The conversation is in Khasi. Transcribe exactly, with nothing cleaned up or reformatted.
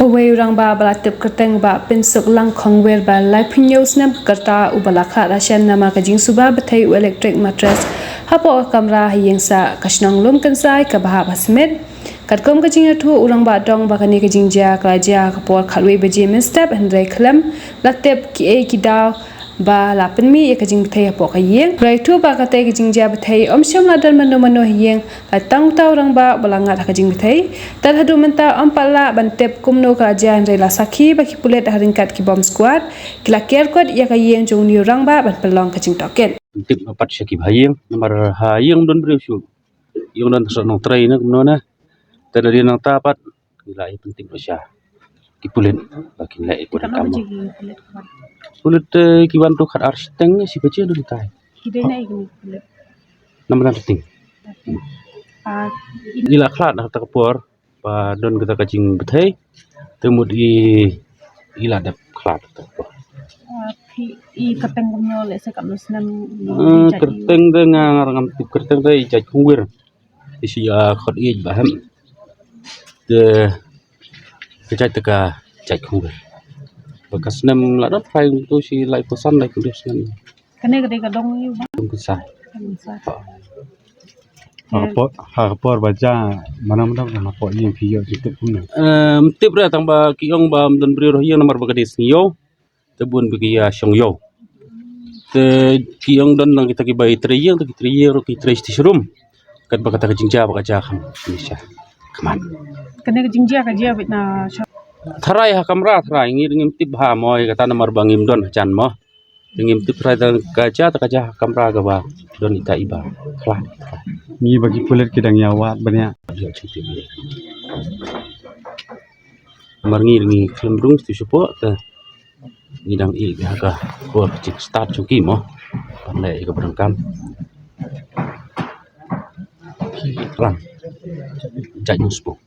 Uwei u rangbah ba la tip kyrteng Bah Pynsuk Langkhongwir ba laiphew hynñiew snem ka rta uba la khlad rashen namar ka jingsuba bthei u electric mattress hapoh ka kamra ha ïing sah ka shnong Lumkynsai kaba hap ha Smit. Katkum ka jingïathuh u rangbah dong ba kane ka jingjia ka la jia ha ka por khatwei baje mynstep hynrei khlem la tip kiei ki daw ba la pynmih ïa ka jingbthei hapoh ka ïing. Rai tu ba katei ka jingjia bthei ym shym la don mano mano ha ïing, la tang uta u rangbah ba la ngat ha ka jingbthei. Tad haduh mynta ym pat lah ban tip kumno ka la jia hynrei la sakhi ba ki pulit ha ryngkat ki bomb squad ki la ker kut ïa ka ïing jong une u rangbah ban pynlong ka jingtohkit. Tip pat sha ki ba ha ïing namar ha ïing ym don briew shuh. Ïing don sa nongtrei ne kumno ne. Te na dei nangta pat ngi la ïa pyntip sha ki pulit ba kin leh ïa ka dohkam. Pulit, eh, ki wan tu khat ar shiteng shi baje don tai. Ki dei na i kini pulit. Namar na ting. Ah, i la khlad ha ta ka por ba don kata ka jingbthei. Te mut i, i la dep khlad ha ta ka por. Ah, ki, i kyrteng kumno leh se kam snem i, eh, i jait i. Kyrteng de nga, nga ngam tip kyrteng de i jait Khongwir. Te shi, ah, khot ïeit ba hem. Te ka jait te ka jait Khongwir. Ba ka snem la dap phai tu shi laiphew san laiphew hynriew snem. Kane ka dei ka dong ïa u ba? Dong Kynsai. Dong Kynsai. Ha ka por, ha ka por ba jia mano mano ha ka por ïing phi ïoh jingtip kumne? Em, tip re tang ba ki ong ba ym don briew ha ïing namar ba ka dei sngi ïew. Te bun ba ki ïa shong ïew. Te ki ong don nang kita kiba ïa trei ïing, te ki trei ïing ruh ki trei shati sharum. Katba kata ka jingjia ba ka jia kham nisha. Khmat. Kane ka jingjia ka jia beit na sha. Tharai ha kamra tharai ngi ngim tip ha mo ïa kata namar ba ngim don ha jan mo. Te ngim tip tharai tang ka jia ta ka jia ha kamra kaba don ita iba. Khlad. Ngi ba ki pulit ki dang ïa wad ban ïa. Ïa, tip, tip, ïa. Namar ngi ngi khlem rung stu shapoh te ngi dang ïa ha ka por jingstad jong ki mo. Ban leh ïa ka ba donkam. Ran. Jait nusbuk.